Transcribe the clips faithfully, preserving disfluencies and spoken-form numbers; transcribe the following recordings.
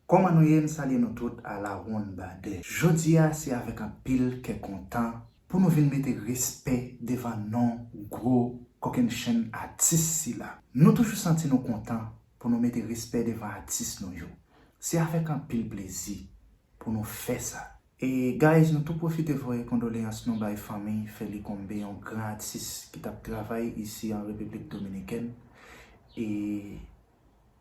Kòman nou ye? M salye nou tout a la wonn badè. Jodi a, se avèk anpil kè kontan pou nou vin mete respè devan non gwo kokennchenn atis sila. Nou toujou santi nou kontan pou nou mete respè devan atis nou yo. Se avèk anpil plezi pou nou fè sa. E guys, nou tou pwofite voye kondoleyans nou bay fanmi Felly Combé, yon gran atis ki t ap travay isi an Repiblik Dominikèn. E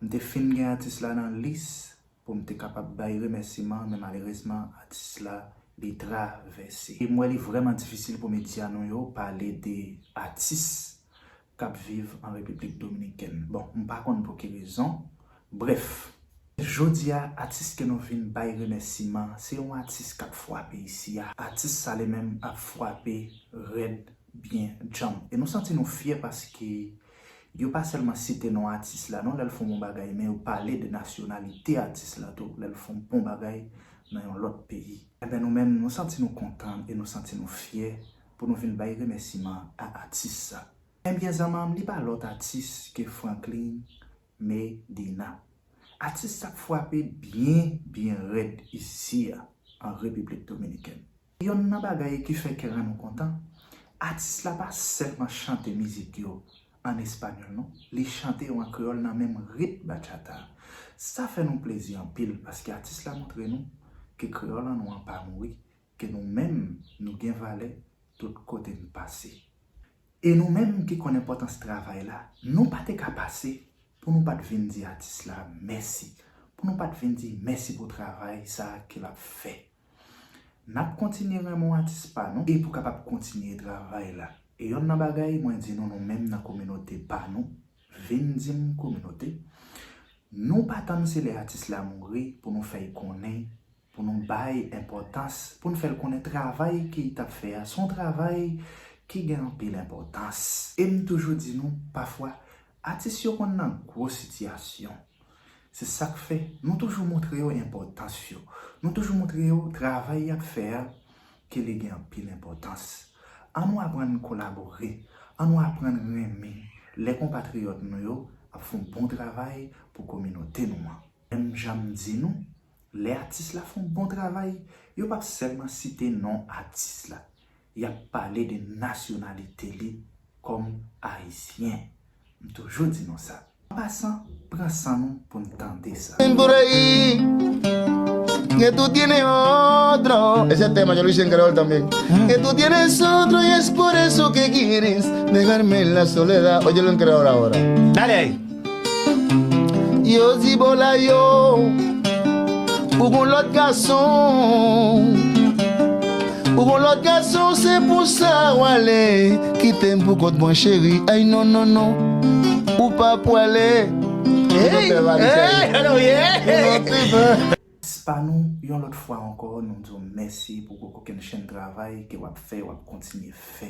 m te fin gen atis la nan lis pou m te kapab bay remèsiman, men malerezman, atis la, li travèse. E m wè li vrèman difisil pou medya nou yo pale de atis k ap viv an Repiblik Dominikèn. Bon, m pa konn pou ki rezon. Brèf, jodi a, atis ke nou vin bay remèsiman, se yon atis k ap frape isi a. Atis sa li menm ap frape rèd, byen djanm. E nou santi nou fyè paske yo pa sèlman site non atis la non lè l fè yon bon bagay, men yo pale de nasyonalite atis la tou lè l fè yon bon bagay nan yon lòt peyi. Enben, nou menm, nou santi nou kontan e nou santi nou fyè pou nou vin bay remèsiman a atis sa. Enben, zanmanm, li pa lòt atis ke Franklin Medina. Atis sa ap frape byen, byen rèd isi a, an Repiblik Dominikèn. Yonn nan bagay ki fè kè rann nou kontan, atis la pa sèlman chante mizik yo an espanyòl non, li chante yo an kreyòl nan menm rit bachata. Sa fè nou plezi anpil paske atis la montre nou ke kreyòl an nou an pa mouri, ke nou menm nou gen valè tout kote n pase. E nou menm ki konn enpòtans travay la, nou pa te ka pase pou nou pa t vin di atis la mèsi, pou nou pa t vin di mèsi pou travay sa a ke l ap fè. N ap kontinye renmen yon atis pa nou e pou kapab kontinye travay la. E yonn nan bagay mwen di nou, nou menm nan kominote pa nou, vin di m kominote, nou pa tann se lè atis la mouri pou nou fè y konnen, pou nou bay enpòtans, pou n fè l konnen travay ke l t ap fè a se yon travay ki gen anpil enpòtans. E m toujou di nou, pafwa, atis yo konn nan gwo sitiyasyon. Se sa k fè nou toujou montre yo enpòtans yo. Nou toujou montre yo travay y ap fè a, ke li gen anpil enpòtans. Ann nou aprann kolabore, ann nou aprann renmen lè konpatriyòt nou yo ap fè yon bon travay pou kominote nou an. Menm jan m di nou, lè atis la fè yon bon travay, yo p ap sèlman site non atis la. Y ap pale de nasyonalite li kòm Ayisyen. M toujou di nou sa. An pasan, pran san nou pou n tande sa. Por ahí, que tú tienes otro. Ese tema yo lo hice en creol también. Que tú tienes otro y es por eso que quieres dejarme en la soledad. Óyelo en creol ahora. Dale ahí. Yo di bola yo, ou gon lòt gason. Ou gon lòt gason, se pou sa w ale. Kite m pou kont mwen, cheri. Ay, non, non, non. Ou pa pwale. Hey, hey, hello, yeah. Atis pa nou, yon lòt fwa ankò, nou di w mèsi pou gwo kokennchenn travay ke w ap fè, w ap kontinye fè.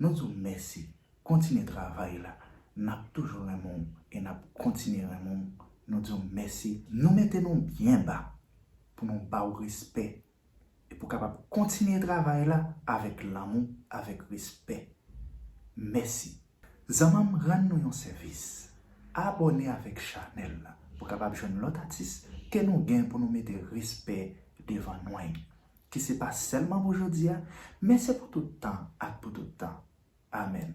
Nou di w mèsi. Kontinye travay la. N ap toujou renmen w e n ap kontinye renmen w. Nou di w mèsi. Nou mete nou byen ba pou nou ba w respè e pou kapab kontinye travay la avèk lanmou, avèk respè. Mèsi. Zanmanm, rann nou yon sèvis. Abòne avèk chanèl la pou kapab jwenn lòt atis ke nou gen pou nou mete respè devan non yo. Ki se pa sèlman pou jodi a, men se pou tout tan ak pou tout tan. Amèn.